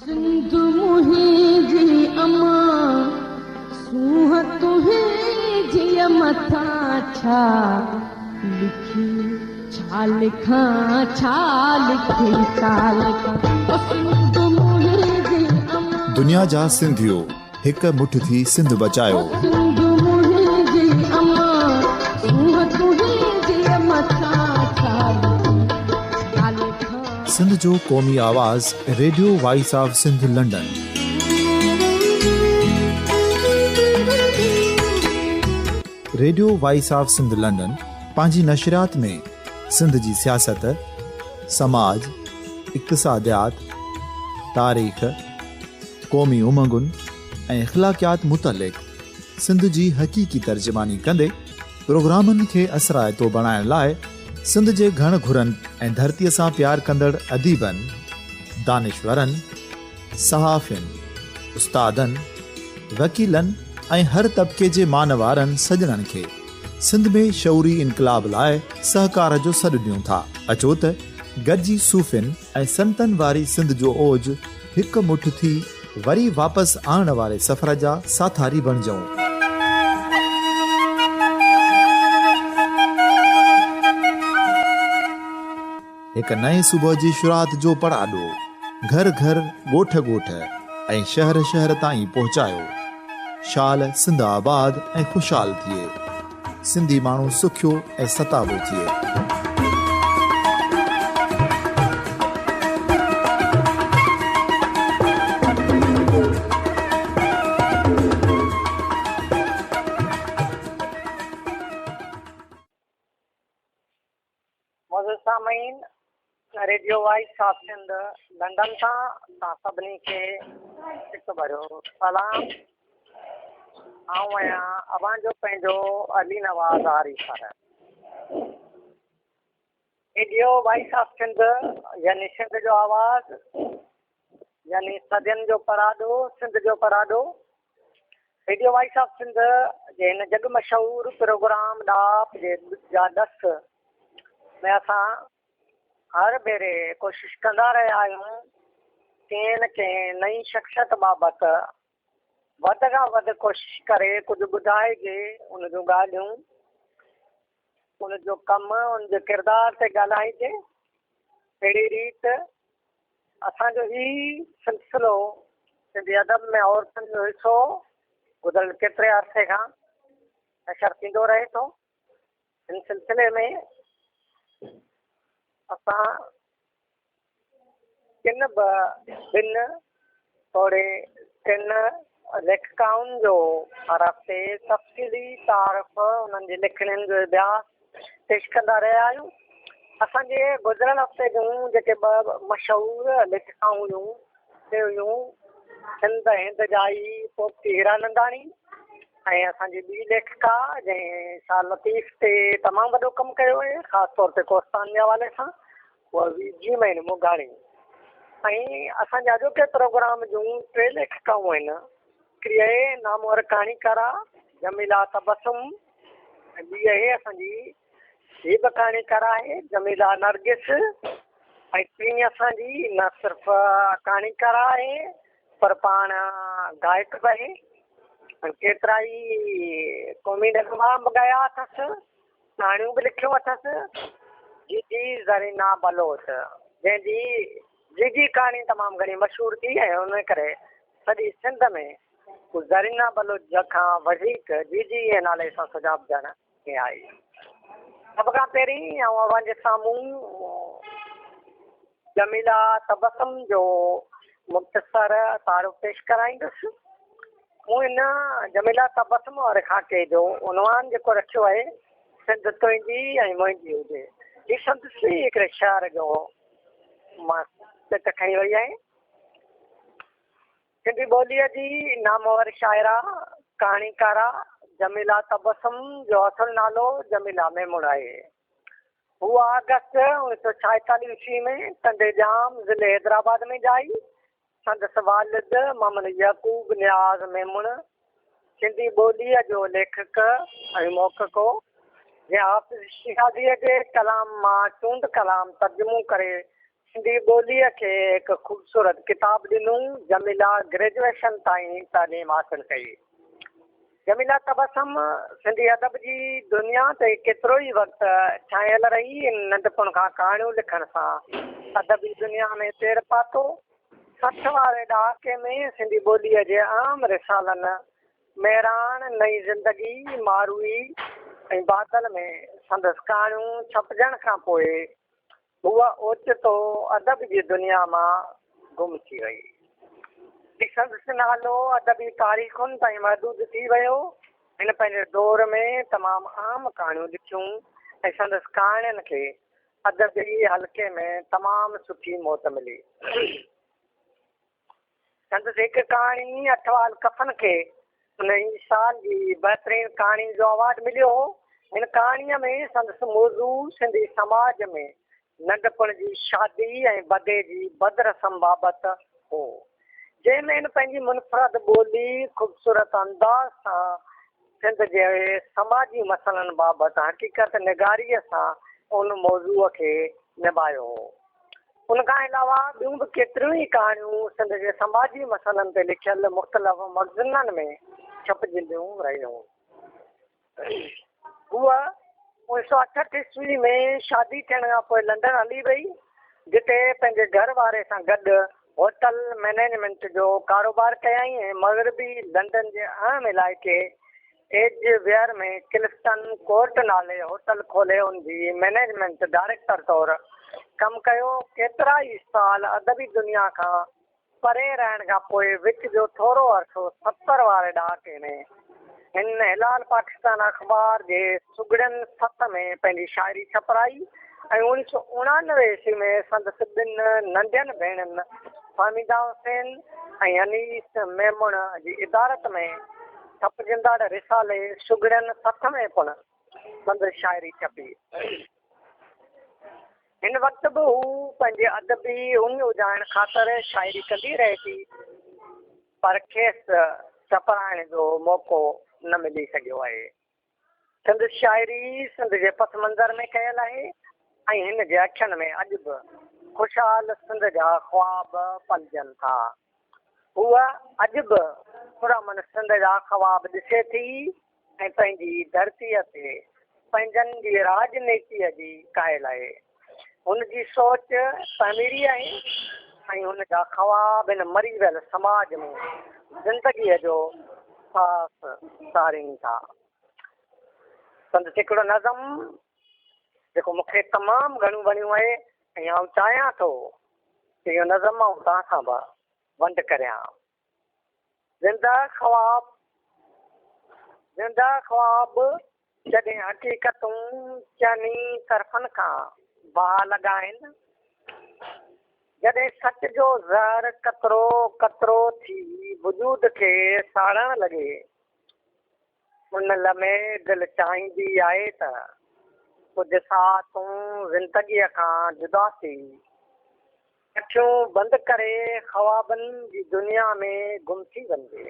سنڌ منهنجي اما، سونهن تنهنجيء مٿان ڇا لکي ڇا لکان، ڇا لکي ڇا لکان، او سنڌ منهنجي اما. دنيا جا سنڌيو هڪ مٺ ٿي سنڌ بچايو. او سنڌ منهنجي اما، سونهن تنهنجيء مٿان ڇا لکي ڇا لکان. سنڌ جو قومي آواز radio voice of Sindh London. Radio voice of Sindh London پنهنجي نشريات ۾ سنڌ جي سياست، سماج، اقتصاديات، تاريخ، قومي امنگن ۽ اخلاقيات متعلق سنڌ جي حقيقي ترجماني ڪندي پروگرامن کي اثرائتو بڻائڻ لاء سنڌ جي گهڻ گهرن ۽ ڌرتيء سان پيار ڪندڙ اديبن، دانشورن، صحافين، استادن، وڪيلن ۽ هر طبقي جي مان وارن سڄڻن کي سنڌ ۾ شعوري انقلاب لاء سهڪار جو سڏ ڏيون ٿا. اچو ته گڏجي صوفين ۽ سنتن واري سنڌ جو اوج هڪ مٺ ٿي وري واپس آڻڻ واري سفر جا ساٿاري بڻجون. هڪ نئين صبح جي شروعات جو پڙاڏو گهر گهر، ڳوٺ ڳوٺ ۽ شهر شهر تائين پهچايو. شال سنڌ آباد ۽ خوشحال ٿئي. سنڌي ماڻهو سکيو ۽ ستابو ٿئي. معزز سامعين، radio voice of Sindh London تان توهان سڀني کي هڪ ڀريو سلام. آئون آهيان اوهان جو پنهنجو Ali Nawaz Arisar. Radio voice of Sindh يعني سنڌ جو آواز يعني صدين جو پڙاڏو، سنڌ جو پڙاڏو. ريڊيو وائس آف سنڌ جي هن جڳ مشهور پروگرام ڏاهپ جي جا ڏس ۾ اسان هر ڀيري ڪوشش ڪندا رهيا آهيون ڪنهن نه ڪنهن نئين شخصيت بابت وڌ کان وڌ ڪوشش ڪري ڪجهه ٻڌائجي، ان جون ڳالهيون، ان جو ڪم، ان جي ڪردار تي ڳالهائجي. اهڙي ريت اسان جو هي سلسلو سنڌي ادب ۾ عورتن جو حصو گذريل ڪيتري عرصي کان نشر ٿيندو رهي ٿو. هن سلسلي ۾ اسان ڪن به ٻن توڙي ٽن ليکڪائن جو هر هفتي تفصيلي تعارف، انهن جي لکڻين جو اڀياس پيش ڪندا رهيا آهيون. اسان جي گذريل هفتي جون جيڪي ٻه مشهور ليکڪائون هيون، سي هيون سنڌ هند ڄائي پوپٽي هيراننداڻي ۽ اسان جي ٻي ليکڪا جنهن شاهه لطيف تي تمام وڏو ڪم ڪيو آهي، خاص طور تي ڪوهستان جي حوالي سان، اها هئي جي مئن موگهاڻي. ۽ اسان جي اڄوڪي پروگرام جون ٽي ليکڪائون آهن، هڪڙي آهي نامور ڪهاڻيڪارا جميلا تبسم ۽ ٻي آهي اسان جي هي به ڪهاڻيڪارا آهي جميلا نرگس ۽ ٽين اسان جي نه صرف ڪهاڻيڪارا آهي پر پاڻ گائڪ به آهي ۽ ڪيترائي قومي نغما به ڳايا اٿس، ڪهاڻيون به لکيون اٿس. جيجي زرينا بلوچ جنهن جي جيجي ڪهاڻي تمام گهڻي مشهور ٿي ۽ ان ڪري سڄي سنڌ ۾ زرينا بلوچ کان وڌيڪ جيجي جي نالي سان سڃاپجڻ ۾ آئي. سڀ کان پهرين آئون اوهان جي سامهون جميلا تبسم جو مختصر تعارف پيش ڪرائيندس. مون هن جميلا تبسم واري خاڪي جو عنوان جيڪو رکيو آهي، سنڌ تنهنجي ۽ منهنجي هجي. هي سندس ئي هڪڙي شعر جو مان سٽ کڻي وئي آهي. سنڌي ٻوليء جي نامور شاعره، ڪهاڻيڪاره جميلا تبسم جو اصل نالو جميلا ميمڻ آهي. هوء آگسٽ 1946 عيسوي ۾ ٽنڊي ڄام، ضلعي حيدرآباد ۾ ڄائي. سندس والد محمد يعقوب نياز ميمڻ سنڌي ٻوليء جو ليکڪ ۽ محقق هو، جنهن حافظ شيرازيء جي ڪلام مان چونڊ ڪلام ترجمو ڪري سنڌي ٻوليء کي هڪ خوبصورت ڪتاب ڏنو. جميله گريجوئيشن تائين تعليم حاصل ڪئي. جميله تبسم سنڌي ادب جي دنيا تي ڪيترو ئي وقت ڇانيل رهي. هن ننڍپڻ کان ڪهاڻيون لکڻ سان ادبي دنيا ۾ پير پاتو. 60 واري ڏهاڪي ۾ سنڌي ٻوليء جي اهم رسالن مهراڻ، نئين زندگي، ماروي ۽ بادل ۾ سندس ڪهاڻيون ڇپجڻ کان پوء هوء اوچتو ادب جي دنيا مان گم ٿي وئي. سندس نالو ادبي تاريخن تائين محدود ٿي ويو. هن پنهنجي دور ۾ تمام اهم ڪهاڻيون لکيون ۽ سندس ڪهاڻين کي ادبي حلقي ۾ تمام سٺي موٽ ملي. سندس هڪ ڪهاڻي اٺوال ڪفن کي ان ئي سال جي بهترين ڪهاڻي جو ايوارڊ مليو هو. هن ڪهاڻيء ۾ سندس موضوع سنڌي سماج ۾ ننڍپڻ جي شادي ۽ بدي جي بد رسم بابت هو، جنهن ۾ هن پنهنجي منفرد ٻولي، خوبصورت انداز سان سنڌ جي سماجي مسئلن بابت حقيقت نگاريء سان ان موضوع کي نڀايو هو. ان کان علاوه ٻيون به ڪيتريون ئي ڪهاڻيون سنڌ جي سماجي مسئلن تي لکيل مختلف مخزنن ۾ ڇپجنديون رهيون. هوء 1968 عيسوي ۾ شادي ٿيڻ کان پوء لنڊن هلي وئي، جتي پنهنجي گهر واري سان گڏ هوٽل مئنيجمينٽ جو ڪاروبار ڪيائين ۽ مغربي لنڊن جي اهم علائقي ايج ويئر ۾ ڪلفٽن ڪورٽ نالي هوٽل کولي ان جي مئنيجمينٽ ڊائريڪٽر طور ڪم ڪيو. ڪيترائي سال ادبي دنيا کان پري رهڻ کان پوء وچ جو ٿورو عرصو 70 واري ڏهاڪي ۾ هن هلال پاڪستان اخبار جي سگهڙين سٿ ۾ پنهنجي شاعري ڇپرائي ۽ 1989 عيسوي ۾ سندس ٻن ننڍين ڀيڻن فهميده حسين ۽ انيس ميمڻ جي ادارت ۾ ڇپجندڙ رسالي سگهڙين سٿ ۾ پڻ سندس شاعري ڇپي. هن وقت به هو پنهنجي ادبي اڃ اجهائڻ خاطر شاعري ڪندي رهي ٿي، پر کيس ڇپرائڻ جو موقعو نه ملي سگهيو آهي. سندس شاعري سنڌ جي پس منظر ۾ ڪيل آهي ۽ هن جي اکين ۾ اڄ به خوشحال سنڌ جا خواب پلجن ٿا. هوء اڄ به پرامن سنڌ جا خواب ڏسي ٿي ۽ پنهنجي ڌرتيء تي پنهنجن جي راڄنيتيء جي قائل آهي. هن جي سوچ تعميري آهي ۽ هن جا خواب هن مري ويل سماج ۾ زندگيء جو ساس سارين ٿا. سندس هڪڙو نظم جيڪو مون کي تمام گهڻو وڻيو آهي ۽ آئون چاهيان ٿو ته اهو نظم آئون توهان سان به ونڊ ڪريان. زنده خواب زنده خواب جڏهن حقيقتون چئني طرفن کان باهه لڳائن، جڏهن سچ جو زهر قطرو قطرو ٿي وجود کي ساڙڻ لڳي، ان لمحي دل چاهيندي آهي ته ڪجهه ساعتون زندگيء کان جدا ٿي، اکيون بند ڪري خوابن جي دنيا ۾ گم ٿي وڃجي.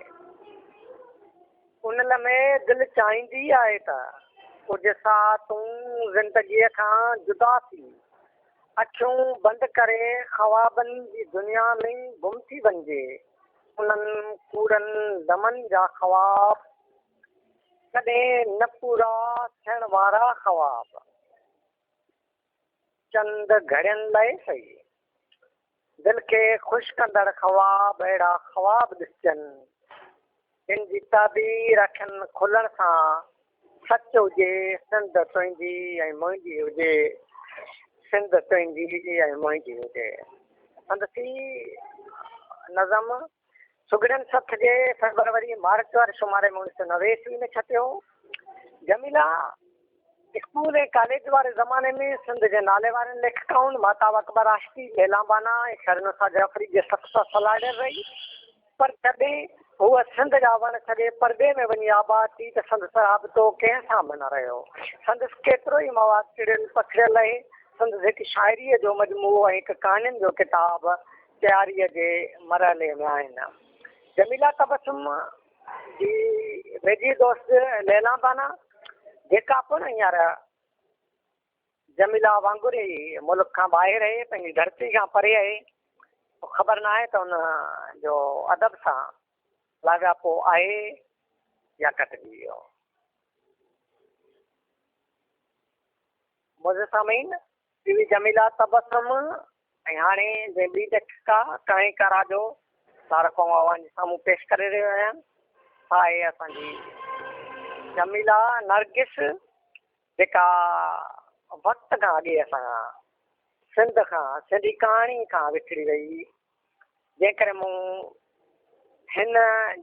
ان لمحي دل چاهيندي آهي ته ڪجهه ساعتون زندگيء کان جدا ٿي، اکيون بند ڪري خوابن جي دنيا ۾ گم ٿي وڃجي. انهن ڪوڙن دمن جا خواب، ڪڏهن نه پورا ٿيڻ وارا خواب، چند گهڙين لئه سهي، دل کي خوش ڪندڙ خواب اهڙا خواب ڏسجن، جن جي تعبير اکين کلڻ سان سچ هجي، سنڌ تنهنجي ۽ منهنجي هجي، سنڌ تنهنجي ۽ منهنجي هجي. سندس هي نظم سگهڙين سٿ جي فيبروري مارچ واري شماري ۾ 1990 عيسوي ۾ ڇپيو هو. جميله اسڪول ۽ ڪاليج واري زماني ۾ سنڌ جي ناليوارين ليکڪائن مهتاب اڪبر راشدي، ليلان بانا ۽ خيرالنساء جعفري جي سٿ سان سلهاڙيل رهي. پر جڏهن هوء سنڌ جا وڻ ڇڏي پرڏيهه ۾ وڃي آباد ٿي ته سندس رابطو ڪنهن سان به نه رهيو. سندس ڪيترو ئي مواد ٽڙيل پکڙيل آهي. سندس هڪ شاعريء جو مجموعو ۽ هڪ ڪهاڻين جو ڪتاب تياريء جي مرحلي ۾ آهن. جميله تبسم جي ويجهي دوست ليلان بانا، جيڪا پڻ هينئر. جميلا وانگر ئي ملڪ کان ٻاهر آهي، پنهنجي ڌرتي کان پري آهي. خبر ناهي ته ان جو ادب سان لاڳاپو آهي يا ڪٽجي ويو. معزز سامعين، بي بي جميلا تبسم ۽ هاڻي جنهن ٻي ليکڪا ڪهاڻيڪارا جو تعارف آئون اوهان جي سامهون پيش ڪري رهيو آهيان، سا آهي اسان جي جميلا نرگس، جيڪا وقت کان اڳي اسان کان سنڌ کان، سنڌي ڪهاڻي کان وڇڙي وئي، جنهن ڪري مون هن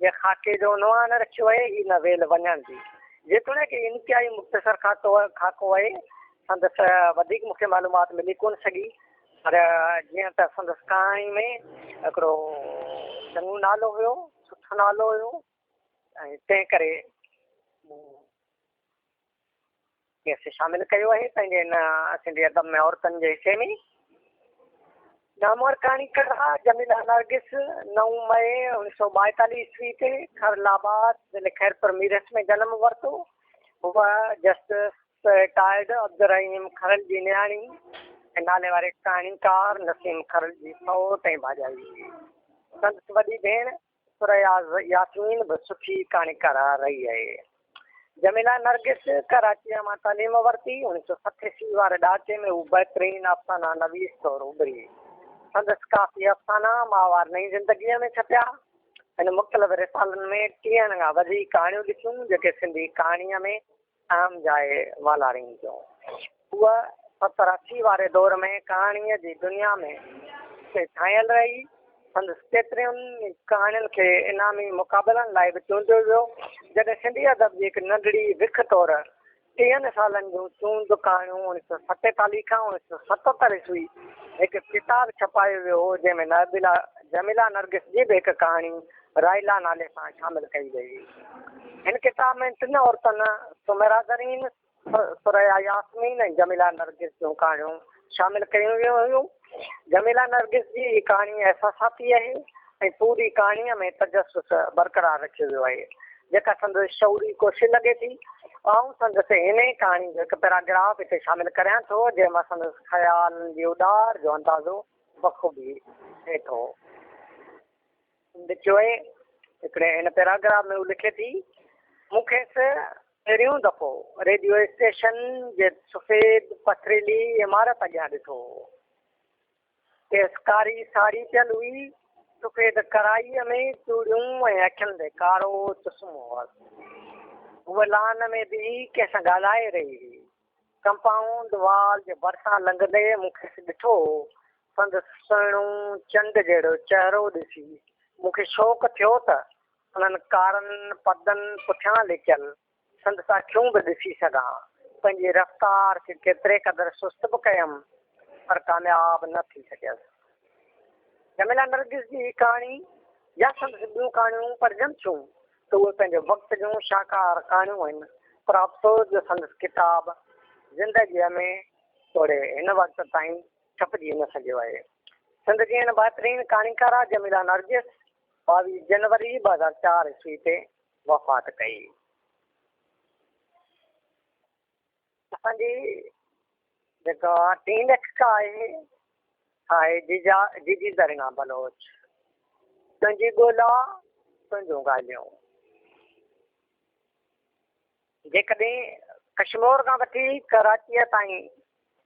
جي خاڪي جو عنوان رکيو آهي هي نه ويل وڃڻ جي. جيتوڻيڪ هي انتهائي مختصر خاڪو آهي، سندس وڌيڪ مون کي معلومات ملي ڪونه سگهي، پر جيئن ته سندس ڪهاڻي ۾ هڪڙو چڱو نالو هيو، سٺو نالو هيو ۽ تنهن ڪري مون کيس شامل ڪيو آهي پنهنجي هن سنڌي ادب ۾ عورتن جي حصي ۾. نامور ڪهاڻيڪارا جميله نرگس نو مئي 1942 عيسوي تي کرل آباد ضلعي خيرپور ميرس ۾ جنم ورتو. هوء جسٽس رٽائرڊ عبدالرحيم کرل جي نياڻي ۽ نالي واري ڪهاڻيڪار نسيم کرل جي سئوٽ ۽ ڀاڄائي هئي. سندس وڏي ڀيڻ ثريا ياسمين به سٺي ڪهاڻيڪارا رهي آهي. جميله نرگس ڪراچيء مان تعليم ورتي. 1987 واري ڏهاڪي ۾ هوء بهترين افسانه نويس طور اڀري. سندس ڪافي افسانا ماهوار نئين زندگيء ۾ ڇپيا. هن مختلف رسالن ۾ ٽيهن کان وڌيڪ ڪهاڻيون لکيون، جيڪي سنڌي ڪهاڻيء ۾ اهم جاء والارين ٿيون. هوء 70 80 واري دور ۾ ڪهاڻيء جي دنيا ۾ ڇانيل رهي. سندس ڪيترين ئي ڪهاڻين کي انعامي مقابلن لاء به چونڊيو ويو. جڏهن سنڌي ادب جي هڪ ننڍڙي وک طور ٽيهن سالن جون چونڊ ڪهاڻيون 1947 کان 1977 عيسوي هڪ ڪتاب ڇپايو ويو هو، جنهن ۾ نبيلا جميلا نرگس جي به هڪ ڪهاڻي رائلا نالي سان شامل ڪئي وئي هئي. هن ڪتاب ۾ ٽن عورتن سميرا زرين، ثريا ياسمين ۽ جميلا نرگس جون ڪهاڻيون شامل ڪيون ويون هيون. جميلا نرگس جي هي ڪهاڻي احساساتي آهي ۽ پوري ڪهاڻيء ۾ تجسس برقرار رکيو ويو آهي، جيڪا سندس شعوري ڪوشش لڳي ٿي. آئون سندس انهيء ڪهاڻي جو هڪ پيراگراف هتي شامل ڪريان ٿو، جنهن مان سندس خيالن جي اڏار جو اندازو بخوبي ٿئي ٿو. لکيو آهي. هڪڙي هن پيراگراف ۾ هو لکي ٿي، مون کيس پهريون دفعو ريڊيو اسٽيشن جي سفيد پٿريلي عمارت اڳيان ڏٺو هو. کيس ڪاري ساڙهي پيل هئي، سفيد ڪرائيء ۾ چوڙيون ۽ اکين تي ڪارو چشمو هئس. هوء لان ۾ بيهي ڪنهن سان ڳالهائي رهي هئي. ڪمپائونڊ وال جي ڀرسان لنگهندي مون کيس ڏٺو. سندس سهڻو چنڊ جهڙو چهرو ڏسي مون کي شوق ٿيو ته انهن ڪارن پردن پٺيان لڪيل سندس اکيون به ڏسي سگهان. پنهنجي رفتار کي ڪيتري قدر سست به ڪيم پر ڪامياب نه ٿي سگهيس. جميله نرگس جي هي ڪهاڻي يا سندس ٻيون ڪهاڻيون پڙهجن ٿيون ته اهي پنهنجي وقت جون شاهڪار ڪهاڻيون آهن پر افسوس جو سندس ڪتاب زندگيء ۾ توڙي هن وقت تائين ڇپجي نه سگهيو آهي. سنڌ جي هن بهترين ڪهاڻيڪارا جميله نرگس 22 جنوري 2004 عيسوي تي وفات ڪئي. اسان جي جيڪا ٽين ليکڪا آهي سا آهي جيجا جيجي زرينا بلوچ. تنهنجي ڳولا تنهنجون ڳالهيون. جيڪڏهن ڪشمور کان وٺي ڪراچيء تائين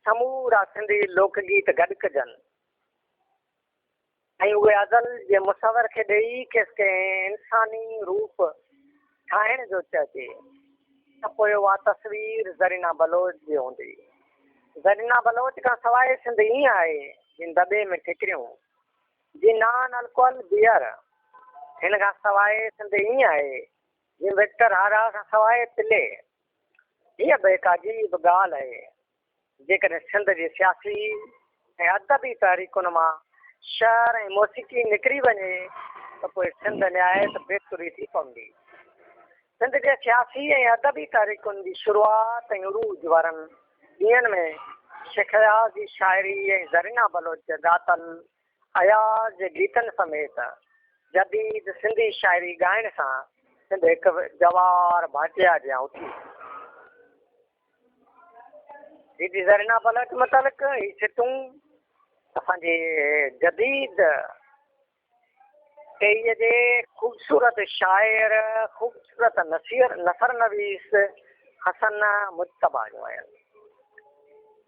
سمورا سنڌي لوڪ گيت گڏ ڪجن ۽ اهي ازل جي مصور کي ڏيئي کيس ڪنهن انساني روپ ٺاهڻ جو چئجي ته پوء اها تصوير زرينا بلوچ جي هوندي. زرينا بلوچ کان سواء سنڌ ائين آهي جيئن دٻي ۾ ٺڪريون، جي نان الڪوهل بيئر. هن کان سواء سنڌ ائين آهي جيئن وڪٽر هارا کان سواء پلي. هيء به هڪ عجيب ڳالهه آهي. جيڪڏهن سنڌ جي سياسي ۽ ادبي تحريڪن مان شعر ۽ موسيقي نڪري وڃي ته پوء سنڌ نهايت بي سري ٿي پوندي. سنڌ جي سياسي ۽ ادبي تحريڪن جي شروعات ۽ عروج وارن ڏينهن ۾ شيخ اياز جي شاعري ۽ زرينا بلوچ جي ڳاتل اياز جي گيتن سميت جديد سنڌي شاعري ڳائڻ سان سنڌ هڪ جوار ڀاٽيا جيان اٿي. جيجي زرينا بلوچ متعلق هي سٽون اسان جي جديد ٽهيء جي خوبصورت شاعر، خوبصورت نثير نثر نويس حسن مجتبيٰ جون آهن،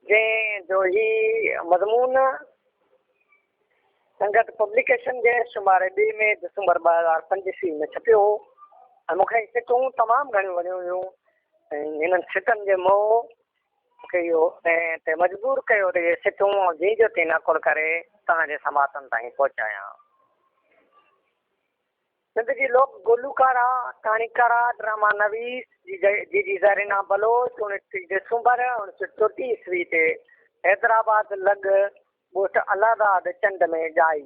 جنهن جو هي مضمون سنگت پبليڪيشن جي شماري ٻئي ۾ ڊسمبر 2005 عيسوي ۾ ڇپيو هو ۽ مون کي هي سٽون تمام گهڻيون وڻيون هيون ۽ هنن سٽن جي موهه مون کي اهو تي مجبور ڪيو ته اهي سٽون آئون جيئن جو تيئن نقل ڪري توهان جي سماعتن تائين پهچايان. سنڌ جي لوڪ گلوڪارا، ڪهاڻيڪارا، ڊراما نويس جيجي زرينا بلوچ 29 ڊسمبر 1934 عيسوي تي حيدرآباد لڳ ڳوٺ الله داد چنڊ ۾ ڄائي.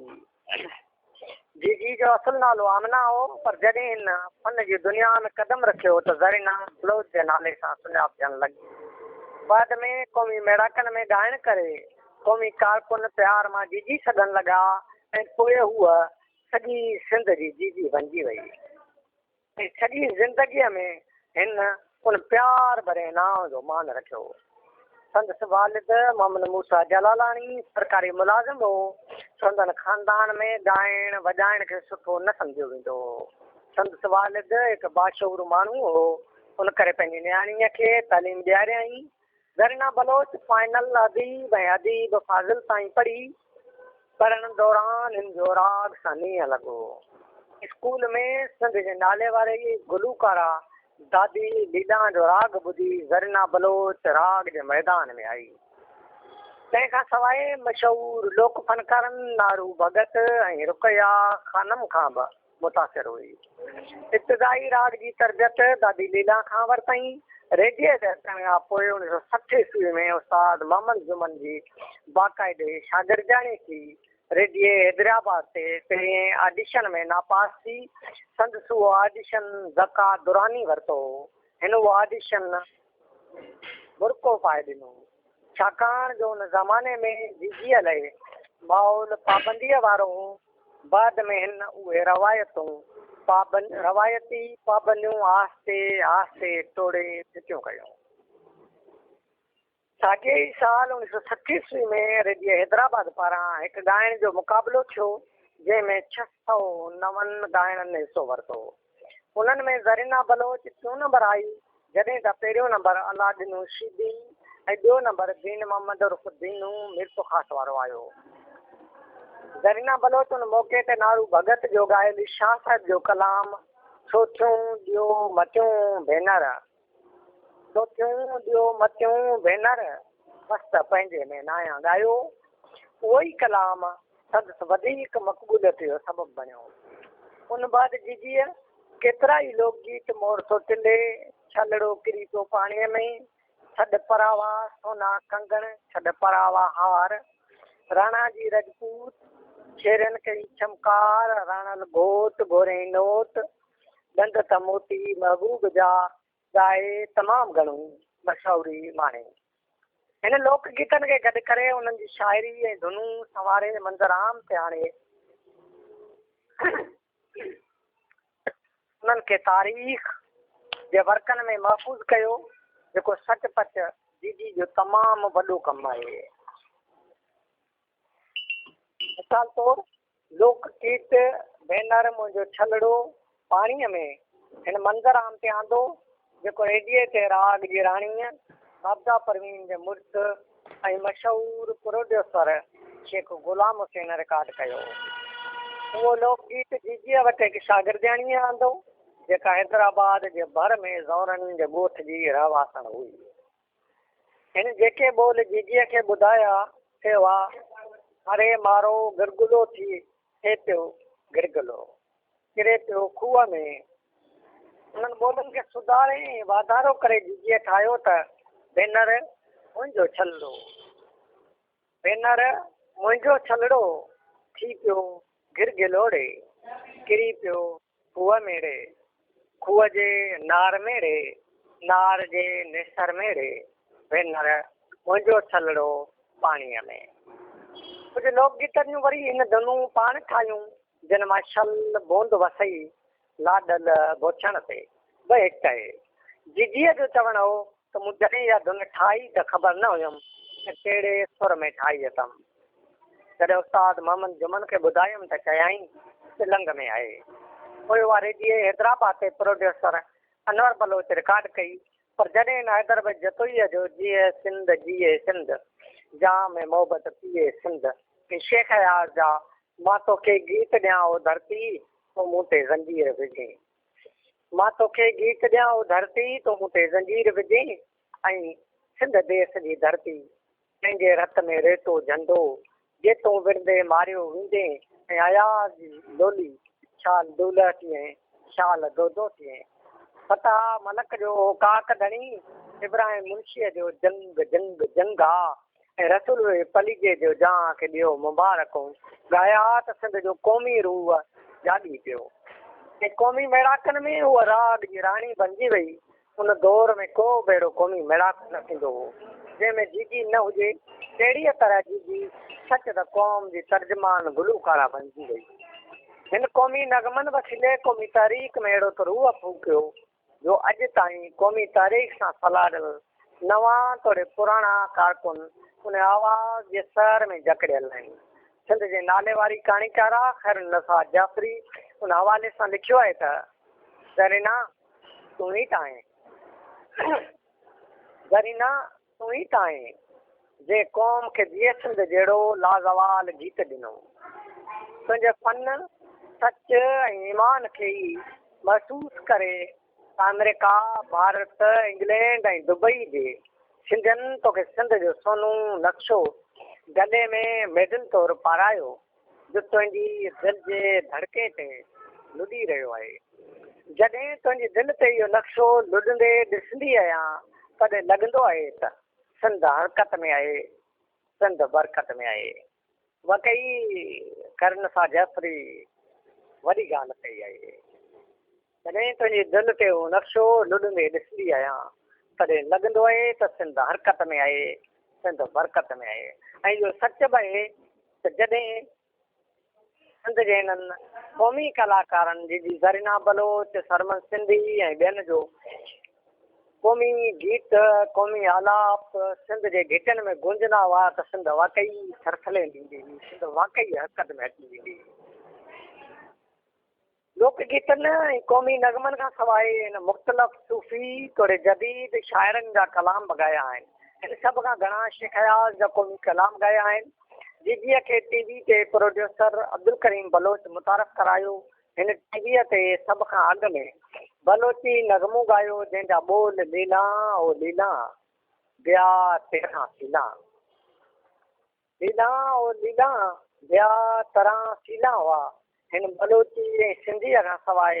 جيجي جو اصل نالو آمنه هو، پر جڏهن هن فن جي دنيا ۾ قدم رکيو ته زرينا بلوچ جي نالي سان سڃاپجڻ لڳي. بعد ۾ قومي ميڙاڪن ۾ ڳائڻ ڪري قومي ڪارڪن پيار مان جيجي سڏڻ لڳا ۽ پوء هوء سڄي سنڌ جي جيجي بنجي وئي ۽ سڄي زندگيء ۾ هن ان پيار ڀرئي نانء جو مان رکيو. سندس والد محمد موسيٰ جلالاڻي سرڪاري ملازم هو. سندن خاندان ۾ ڳائڻ وڄائڻ کي سٺو نه سمجهيو ويندو هو. سندس والد هڪ باشعور ماڻهو هو، ان ڪري پنهنجي نياڻيء کي تعليم ڏياريائين. زرينا بلوچ فائنل اديب ۽ اديب فاضل تائين پڙهي. پڙهڻ دوران هن جو راڳ سان نينهن لڳو. اسڪول ۾ سنڌ جي ناليواري گلوڪارا دادي ليلان جو راڳ ٻڌي زرينا بلوچ راڳ جي ميدان ۾ آئي. تنهن کان سواء مشهور لوڪ فنڪارن نارو ڀڳت ۽ رقيه خانم کان به متاثر هئي. ابتدائي راڳ جي تربيت دادي ليلان کان ورتائين. ريڊيي تي اچڻ کان پوء 1960 عيسوي ۾ استاد محمد جمن جي باقاعدي شاگردياڻي ٿي. ريڊيي حيدرآباد تي پهرئين آڊيشن ۾ ناپاس ٿي. سندس اهو آڊيشن ذڪا دراني ورتو هو. هن اهو آڊيشن برقعو پائي ڏنو. ڇاڪاڻ جو ان زماني ۾ جيجيء لئه ماحول پابنديء وارو هو. بعد ۾ هن اهي روايتون روايتي پابنديون آهستي آهستي ٽوڙي ڦٽيون ڪيون. ساڳئي ئي سال 1960 عيسوي ۾ ريڊيو حيدرآباد پاران هڪ ڳائڻ جو مقابلو ٿيو، جنهن ۾ 609 ڳائڻن حصو ورتو. انهن ۾ زرينا بلوچ ٽيون نمبر آئي، جڏهن ته پهريون نمبر الله ڏنو شيدي ۽ ٻيو نمبر دين محمد عرف دينو ميرپورخاص وارو آيو. زرينا بلوچ ان موقعي تي نارو ڀڳت جو ڳايل شاهه صاحب جو ڪلام ڇو ٿيون ڏيو متيون ڀينر، ڇو ٿيون ڏيو متيون ڀينر، مست پنهنجي ۾ ناهيان ڳايو. اهو ئي ڪلام سندس وڌيڪ مقبوليت جو سبب بڻيو. ان بعد جيجيء ڪيترائي لوڪ گيت مور ٿو ٽلي، ڇلڙو ڪري پيو پاڻيء ۾، ڇڏ پراوا سونا ڪنگڻ، ڇڏ پراوا هار، راڻا جي رجپوت، ڇيرين ڪئي ڇمڪار، راڻل گهوٽ گهورين نوٽ، ڏند ته موتي محبوب جا ڳائي تمام گهڻو مشهوري ماڻي. هن لوڪ گيتن کي گڏ ڪري انهن جي شاعري ۽ ڌنون سنواري منظر عام تي آڻي انهن کي تاريخ جي ورقن ۾ محفوظ ڪيو جيڪو سچ پچ جيجي جو تمام وڏو ڪم آهي. مثال طور لوڪ گيت ڀينر منهنجو ڇلڙو پاڻيء ۾ هن منظر عام تي آندو، جيڪو ريڊيي تي راڳ جي راڻيء عابده پروين جي مڙس ۽ مشهور پروڊيوسر شيخ غلام حسين رڪارڊ ڪيو. اهو لوڪ گيت جيجيء وٽ هڪ شاگردياڻيء آندو، جيڪا حيدرآباد جي ڀر ۾ زئورن جي ڳوٺ جي رهواسڻ هئي. هن جيڪي ٻول جيجيء کي ٻڌايا، سي هئا، اري مارو گرگلو ٿي ٿئي پيو گرگلو، ڪري پيو کوهه ۾. انهن ٻولن کي سڌاري ۽ واڌارو ڪري جيجيء ٺاهيو ته، ڀينر منهنجو ڇلڙو، ڀينر منهنجو ڇلڙو ٿي پيو گرگلو ڙي، ڪري پيو کوهه ۾ ڙي، کوهه جي نار ۾ ڙي، نار جي نيسر ۾ ڙي، ڀينر منهنجو ڇلڙو پاڻيء ۾. ڪجهه لوڪ گيتن جون وري هن ڌنون پاڻ ٺاهيون، جن مان شل بوند وسئي لاڏل بوڇڻ تي به هڪ آهي. جيجيء جو چوڻ هو ته مون جڏهن اها ڌن ٺاهي ته خبر نه هيم ته ڪهڙي سر ۾ ٺاهي اٿم. جڏهن استاد محمد جمن کي ٻڌايم ته چيائين تلنگ ۾ آهي. پوء اها ريڊيي حيدرآباد تي پروڊيوسر انور بلوچ رڪارڊ ڪئي پر جڏهن هن حيدر بخش جتوئيء جو جيئي سنڌ جيئي سنڌ، جام محبت پيئي سنڌ ۽ شيخ اياز جا مان توکي گيت ڏيان او ڌرتي تون مون تي زنجير وجهين. مان توکي گيت ڏيان او ڌرتي تون مون تي زنجير وجهين ۽ سنڌ ديس جي ڌرتي تنهنجي رت ۾ ريتو جهنڊو جي تون وڙهندي ماريو ويندين ۽ اياز جي لولي شال دولهه ٿئين شال دودو ٿئين فتح ملڪ جو او ڪاڪ ڌڻي ابراهيم منشيء جو جنگ جنگ جنگ آ ۽ رسول پليجي جو جهان کي ڏيو مبارڪون ڳايا ته سنڌ جو قومي روح جاڳي پيو ۽ قومي ميڙاڪن ۾ هوء راڳ جي راڻي بنجي وئي. ان دور ۾ ڪو به اهڙو قومي ميڙاڪو نه ٿيندو هو، جنهن ۾ جيجي نه هجي. تهڙيء طرح جيجي سچ ته قوم جي ترجمان گلوڪارا بنجي وئي. هن قومي نغمن وسيلي قومي تحريڪ ۾ اهڙو ته روح ڦوڪيو، جو اڄ تائين قومي تحريڪ سان سلهاڙيل نوان توڙي پراڻا ڪارڪن ان آواز جي سحر ۾ جڪڙيل آهن. سنڌ جي ناليواري ڪهاڻيڪارا خيرالنساء جعفري ان حوالي سان لکيو آهي ته، زرينا تون ئي ته آهين. زرينا تون ئي ته آهين، جنهن قوم کي جيئي سنڌ جهڙو لازوال گيت ڏنو. تنهنجي فن، سچ ۽ ايمان کي ئي محسوس ڪري آمريڪا، ڀارت، انگلينڊ ۽ دبئي جي سنڌين توکي سنڌ جو سونو نقشو گلي ۾ ميڊل طور پارايو، جو تنهنجي دل جي ڌڙڪي تي لڏي رهيو آهي. جڏهن تنهنجي دل تي اهو نقشو لڏندي ڏسندي آهيان، تڏهن لڳندو آهي ته سنڌ حرڪت ۾ آهي، سنڌ برڪت ۾ آهي. واقعي خيرالنساء جعفري وڏي ڳالهه ڪئي آهي. جڏهن تنهنجي دل تي اهو نقشو لڏندي ڏسندي آهيان، تڏهن لڳندو آهي ته سنڌ حرڪت ۾ آهي، سنڌ برڪت ۾ آهي ۽ اهو سچ به آهي ته جڏهن سنڌ جي هنن قومي ڪلاڪارن جيجي زرينا بلوچ، سرمد سنڌي ۽ ٻين جو قومي گيت، قومي آلاپ سنڌ جي گهٽين ۾ گونجندا هئا ته سنڌ واقعي ٿرٿلي ڏيندي هئي، سنڌ واقعي حرڪت ۾ اچي ويندي هئي. لوڪ گيتن ۽ قومي نغمن کان سواء هن مختلف صوفي توڙي جديد شاعرن جا ڪلام به ڳايا آهن. هن سڀ کان گهڻا شيخ اياز جا قومي ڪلام ڳايا آهن. جيجيء کي ٽي وي تي پروڊيوسر عبدالڪريم بلوچ متعارف ڪرايو. هن ٽي ويء تي سڀ کان اڳ ۾ بلوچي نغمو ڳايو جنهن جا ٻول ليلان او ليلان بيا تيران سيلان. ليلان او ليلان بيا تران سيلان هئا. هن بلوچي ۽ سنڌيء کان سواء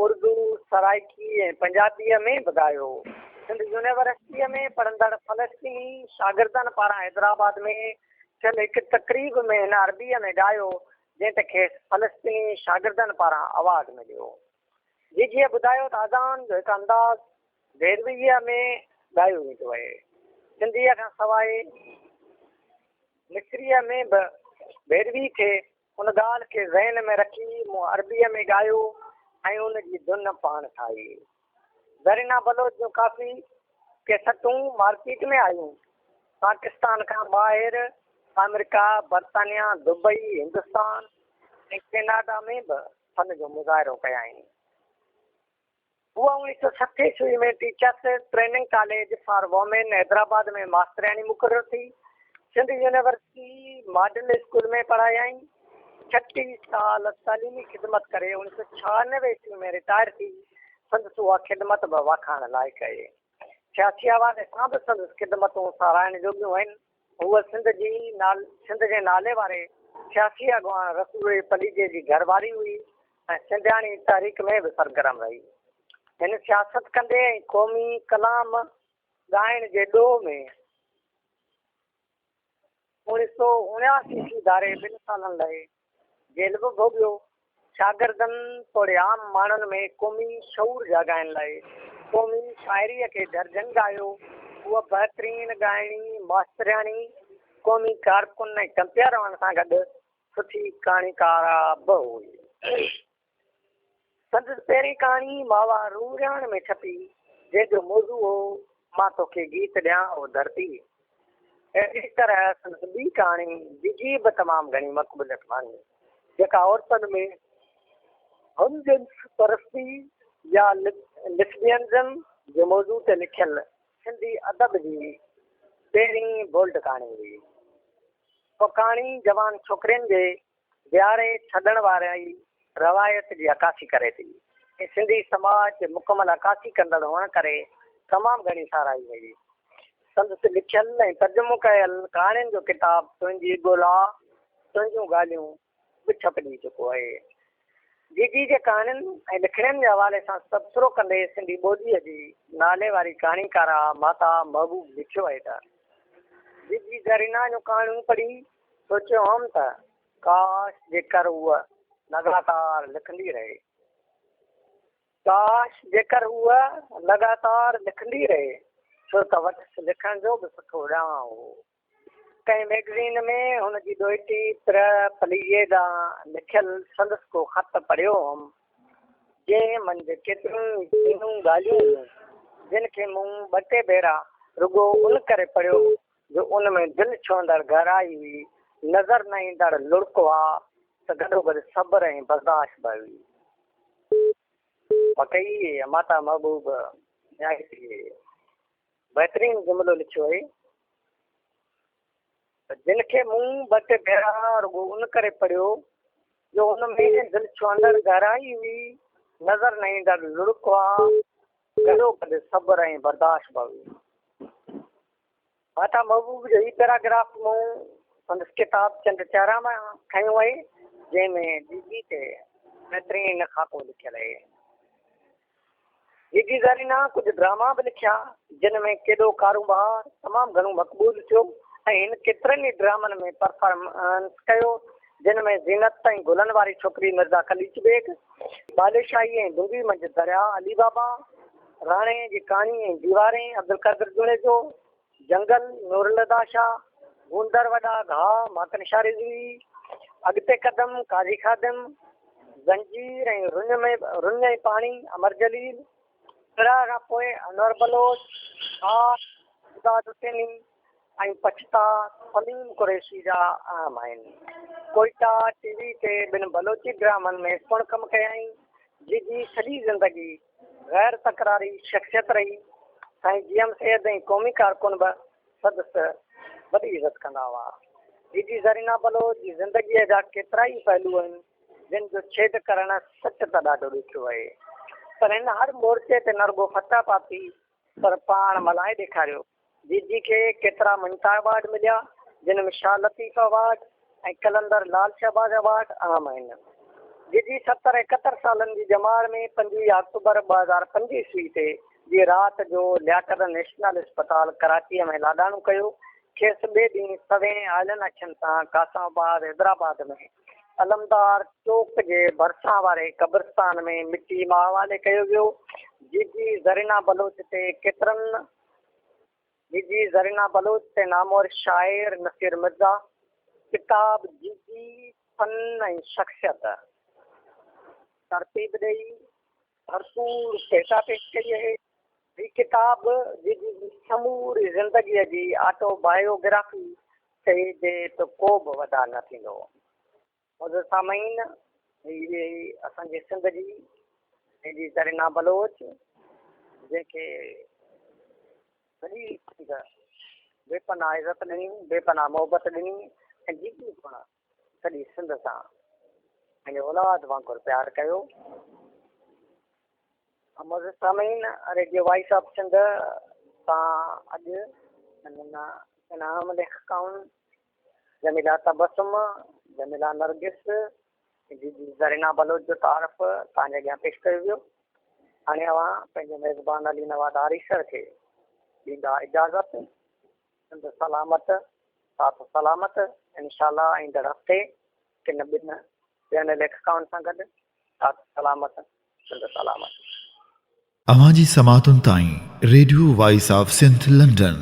اردو، سرائيڪي ۽ پنجابيء ۾ به ڳايو. سنڌ يونيورسٽيء ۾ پڙهندڙ فلسطيني شاگردن پاران حيدرآباد ۾ ٿيل هڪ تقريب ۾ هن عربيء ۾ ڳايو، جنهن تي کيس فلسطيني شاگردن پاران ايوارڊ مليو. جيجيء ٻڌايو ته اذان جو هڪ انداز ڀيرويء ۾ ڳايو ويندو آهي. سنڌيء کان سواء مصريء ۾ به ڀيروي ٿئي. ان ڳالهه کي ذهن ۾ رکي مون عربيء ۾ ڳايو ۽ ان جي ڌن پاڻ ٺاهي. زرينا بلوچ جون ڪافي ڪيسٽون مارڪيٽ ۾ آيون. پاڪستان کان ٻاهر آمريڪا، برطانيا، دبئي، هندستان ۽ ڪئناڊا ۾ به فن جو مظاهرو ڪيائين. هوء 1960 عيسوي ۾ teachers training college for women Hyderabad ۾ ماسترياڻي مقرر ٿي. Sindh university model school ۾ پڙهايائين. 36 سال تعليمي خدمت ڪري 1996 عيسوي ۾ رٽائر ٿي. سندس اها خدمت به واکاڻ لائق آهي. سياسي حوالي سان به سندس خدمتون ساراهڻ جوڳيون آهن. هوء سنڌ جي سنڌ جي ناليواري سياسي اڳواڻ رسول پليجي جي گهر واري هئي ۽ سنڌياڻي تحريڪ ۾ به سرگرم رهي. هن سياست ڪندي ۽ قومي ڪلام ڳائڻ جي ڏوهه ۾ 1979 عيسوي ڌاري ٻن سالن لاء جيل به ڀوڳيو. شاگردن توڙي عام ماڻهن ۾ قومي شعور جاڳائڻ لاء قومي شاعريء کي درجن ڳايو. هوء بهترين ڳائڻي، ماسترياڻي، قومي ڪارڪن ۽ ڪمپيئر هئڻ سان گڏ سٺي ڪهاڻيڪاره به هئي. سندس پهرين ڪهاڻي ماوا روح رهاڻ ۾ ڇپي، جنهن جو موضوع هو. مان توکي گيت ڏيان او ڌرتي. اهڙي طرح سندس ٻي ڪهاڻي جيجي به تمام گهڻي مقبوليت ماڻي، جيڪا عورتن ۾ هم جنس پرستي يا لسبينزم جي موضوع تي لکيل سنڌي ادب جي پهرين بولڊ ڪهاڻي هئي. اها ڪهاڻي جوان ڇوڪرين جي ويهاري ڇڏڻ واري روايت جي عڪاسي ڪري ٿي ۽ سنڌي سماج جي مڪمل عڪاسي ڪندڙ هئڻ ڪري تمام گهڻي ساراهي وئي. سندس لکيل ۽ ترجمو ڪيل ڪهاڻين جو ڪتاب تنهنجي ڳولا تنهنجون ڳالهيون به ڇپجي چڪو آهي. جيجي جي ڪهاڻين ۽ لکڻين جي حوالي سان تبصرو ڪندي سنڌي ٻوليء جي ناليواري ڪهاڻيڪارا ماتا محبوب لکيو آهي ته، جيجي زرينا جون ڪهاڻيون پڙهي سوچيو هئم ته ڪاش جيڪر هوء لڳاتار لکندي رهي. ڪاش جيڪر هوء لڳاتار لکندي رهي، ڇو ته وٽس لکڻ جو به سٺو ڏانء هو. ڪنهن مئگزين ۾ هن جي ڏوهٽي پرهه پليجي ڏانهن لکيل سندس ڪو خط پڙهيو هئم، جنهن منجهه ڪيتريون ئي ذهينون ڳالهيون هيون، جن کي مون ٻه ٽي ڀيرا رڳو ان ڪري پڙهيو جو ان ۾ دل ڇهندڙ گهرائي هئي، نظر نه ايندڙ لڙڪ هئا ته گڏوگڏ صبر ۽ برداشت به هئي. واقعي ماتا محبوب نهايت ئي بهترين جملو لکيو آهي ته جن کي مون ٻه ٽي ڀيرا رڳو ان ڪري پڙهيو جو ان ۾ دل ڇهندڙ گهرائي هئي، نظر نه ايندڙ لڙڪ هئا، گڏوگڏ صبر ۽ برداشت به هئي. ماتا محبوب جو هي پيراگراف مون سندس ڪتاب چنڊ چهرا مان کنيو آهي، جنهن ۾ جيجي تي بهترين خاڪو لکيل آهي. جيجي زرينا ڪجهه ڊراما به لکيا، جن ۾ ڪيڏو ڪاروبار تمام گهڻو مقبول ٿيو ۽ هن ڪيترن ئي ڊرامن ۾ پرفارمنس ڪيو، جن ۾ زينت ۽ گلن واري ڇوڪري مرزا قليچ بيگ، ٻاليشاهي ۽ ڊونگي منجهه درياء علي بابا، راڻي جي ڪاڻي ۽ ديوارين، عبدالقادر جوڻيجو، جنگل، نورالهديٰ شاهه، گوندر وڏا گهاء، ماڪن شاهه رضوي، اڳتي قدم، قاضي خادم، زنجير ۽ رڃ ۾ رڃ ۽ پاڻي، امر جليل، پراهه کان پوء انور بلوچ، خاص، امداد حسيني ۽ پڇتاء سليم قريشي جا اهم آهن. ڪوئيٽا ٽي وي تي ٻن بلوچي ڊرامن ۾ پڻ ڪم ڪيائين. جيجي سڄي زندگي غير تڪراري شخصيت رهي. سائين جي ايم سيد ۽ قومي ڪارڪن به سندس وڏي عزت ڪندا هئا. جيجي زرينا بلوچ جي زندگيء جا ڪيترائي پهلو آهن، جن جو ڇيد ڪرڻ سچ ته ڏاڍو ڏکيو آهي. پر هن هر مورچي تي نه رڳو فتح پاتي، پر پاڻ ملهائي ڏيکاريو. جيجي کي ڪيترا مڃتا ايوارڊ مليا، جن ۾ شاهه لطيف ايوارڊ ۽ قلندر لال شهباز ايوارڊ اهم آهن. جيجي 70 71 سالن جي ڄمار ۾ 25 آڪٽوبر 2005 عيسوي تي جي رات جو لياقت نيشنل اسپتال ڪراچيء ۾ لاڏاڻو ڪيو. کيس ٻئي ڏينهن سوين آيلن اکين سان قاسم آباد حيدرآباد ۾ علمدار چوڪ جي ڀرسان واري قبرستان ۾ مٽي ماء حوالي ڪيو ويو. جيجي زرينا بلوچ تي ڪيترن جيجي زرينا بلوچ تي نامور شاعر نصير مرزا ڪتاب جيجي فن ۽ شخصيت ترتيب ڏئي ڀرپور ڀيٽا پيش ڪئي آهي. هي ڪتاب جيجي جي سموري زندگيء جي آٽو بايوگرافي چئجي ته ڪو به وڌاء نه ٿيندو. معزز سامعين هي اسان جي سنڌ جي جيجي زرينا بلوچ جنهن کي سڄي سنڌ بي پناهه عزت ڏني، بي پناهه محبت ڏني ۽ جيجي پڻ سڄي سنڌ سان پنهنجي اولاد وانگر پيار ڪيو. معزز سامعين ريڊيو وائس آف سنڌ تان اڄ انعام ليکڪائن جميلا تبسم، جميلا نرگس، جيجي زرينا بلوچ جو تعارف توهان جي اڳيان پيش ڪيو ويو. هاڻي اوهان پنهنجي ميزبان علي نواز آريسر کي ڏيندا اجازت. سنڌ سلامت، ساٿ سلامت. انشاء الله ايندڙ هفتي ڪن ٻن ٻين ليکڪائن سان گڏ ساٿ سلامت، سنڌ سلامت. اوهان جي سماعتن تائين radio voice of Sindh London.